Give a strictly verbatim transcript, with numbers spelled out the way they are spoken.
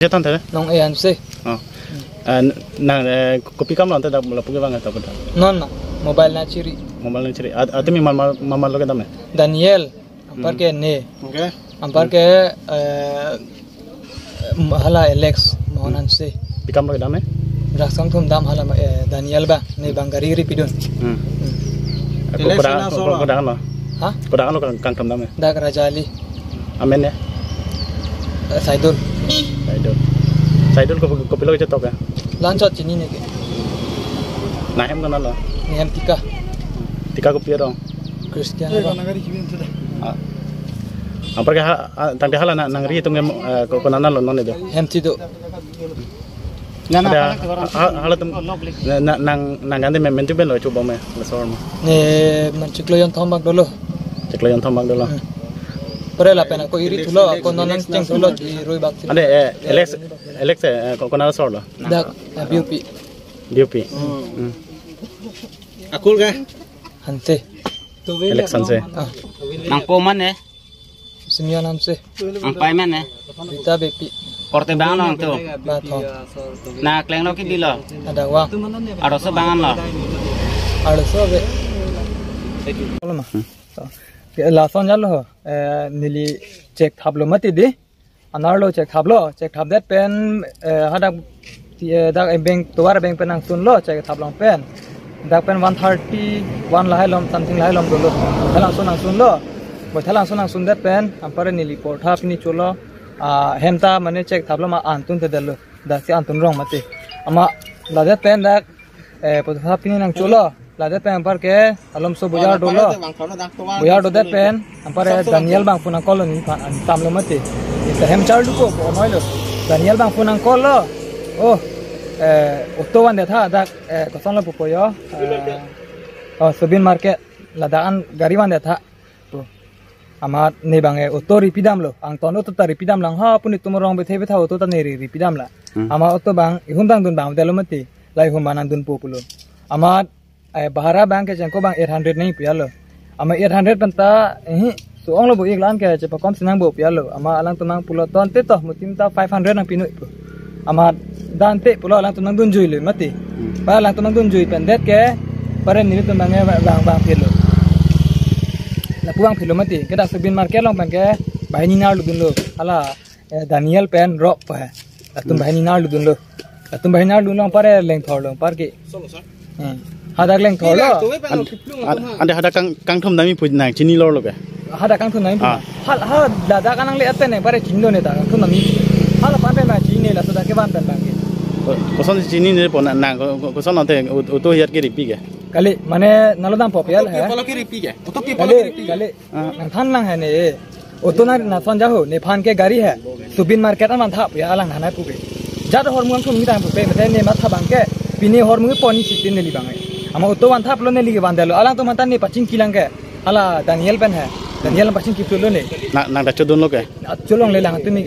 Jatan tare? Nong e anse. Oh. Eh, nang, eh, kopi kam lo ante dak lapu kevang ta pada. Non, non. Mobile nangchiri. Mobile nangchiri. At, atumi mal mal mal mal lo kedam eh? Daniel. Anpar ke ne. Okay. Anpar ke, eh, hala Alex Mohan Hanse. Pi kam lo kedam eh? Dak sang thum dam hala, eh, Daniel ba, ne bang gari ri pidun. Hmm. Hmm. Alex kodak, na solo. Kodak lo? Ha? Kodak lo kang, kang thum dam eh? Dak Raja Ali. Amen ya? Eh, Saidul. Saidul. Saidul ko, kopi lo ketok eh? Lanchot chinine ke. Nahem konat lo? Nahem Tika. Tika kopi arong? Christian arong. Ah. Anpar ke ha, ah, tangte hala na, nangri atum ke, eh, ko, konat lo non edo? Hemti do. Ada, ha, hala atum, na, na, nang, nang gande men, mentu pen lo chubang me, lasor mo. Ne, man chiklo jon thom bak dolo. Chiklo jon thom bak dolo. Hmm. Pare lapen ako iri thulo, ako non nangcheng thulo, irui bak thulo. Ante, eh, Alex, Alex, eh, ko, konat asor lo? Dak, eh, B U P. B U P. Hmm. Akur ke? Hanse. Alex Hanse. Ah. Nangpo man eh? Simeon Hanse. Nangpai man eh? Rita Beypi. Korte bang lo nangtum? Bathong. Nangkleng lo kebi lo? Adawang. Arloso bang an lo? Arloso ave. Holo ma. Hmm. So, ke lason jalo ho. Eh, neli chek thaplo mati di. Anerlo chek thaplo, chek thapdet pen, eh, hadak, eh, dak bank, tovar bank pen nangsunlo, chek thap along pen. Dak pen one thirty, one lahai lom, something lahai lom dolo. Thalangsun nangsunlo. Bo thalangsun nangsundet pen, anpar neli portha pini cholo, ah, hem ta mane chek thaplo ma antuntedetlo. Dak si antun rong mati. Amat ladet pen dak, eh, portha pini nangcholo. Ladet pen anpar ke alomso bojar dolo. Bojar dodet pen anpar ke Daniel bang phone nangcall lo nephan, an tamlo mati. Ita hem charlu ko, ko noi lo. Daniel bang phone nangcall lo. Oh, eh, auto vandet tha dak, eh, kosonlo pupo yo. Eh, oh, Subin Market. Ladak an gari vandet tha. Pu. Amat ne bang, eh, auto ripidamlo. Angton auto ta ripidam lang ha, pu netum arong bethe betha auto ta ne ri, ripidam la. Hmm. Amat auto bang, ihum dang dun bang, detlo mati. Lahai hum bang nangdunpo pulo. Amat, eh, bahara bang kechengko bang eight hundred nangpi-etlo. Amat eight hundred pen ta, eh, so-ong lo bo ik la-an ke chepakom si nangbo pi-etlo. Amat alangtum nangpulo tangte to, mutim ta five hundred nangpi noi pu. Amat dante pulo alangtum nangdunjuilo mati. Hmm. Ba alangtum nangdunjui pen det ke, pare nelitum bang, bang, bang philo. Lapu bang philo mati. Ke dak Subin Market along bang ke, banghini nerlo dunlo. Hala, eh, Daniel pen Rock pa. Latum, hmm, banghini nerlo dunlo. Latum banghini nerlo dunlo, pare lengthorlo, anpar ke. Hmm. Hadak lengthorlo. An-, an-, ante hadak kang, kangthum damji pu nangchini lor lo ke? Hadak kangthum damji pu. Ah. Hal, hal, ladak an nangle-et pen ne, pare chinilo ne ta, kangthum damji. Hala pan pen ma chinine, laso dak kevan pen bang ke. Ko-, koson chinine po na, na, ko-, ko-, koson ante ut-, auto hiat ke ripi ke? Kali, mane nalo dampo pi-et he. Auto ke polo ke ripi ke? Auto ke polo ke ripi ke? Kali, kali. Ah. Nangthan lang he ne. Auto na, na son jaho, nephan ke gari he. Subin Market an vanthap, ya alang hanai puke. Jat hormu angthum nitang puke, mate ne matha bang ke, pine hormu pon isi tin neli bang. Amat auto vanthaplo neli ke vandetlo, alangtum anta ne pachingki lang ke. Hala Daniel pen he. Daniel pachingki pulo ne. Na, nang ta chodunlo ke? Na, cholongle lang tumi ke.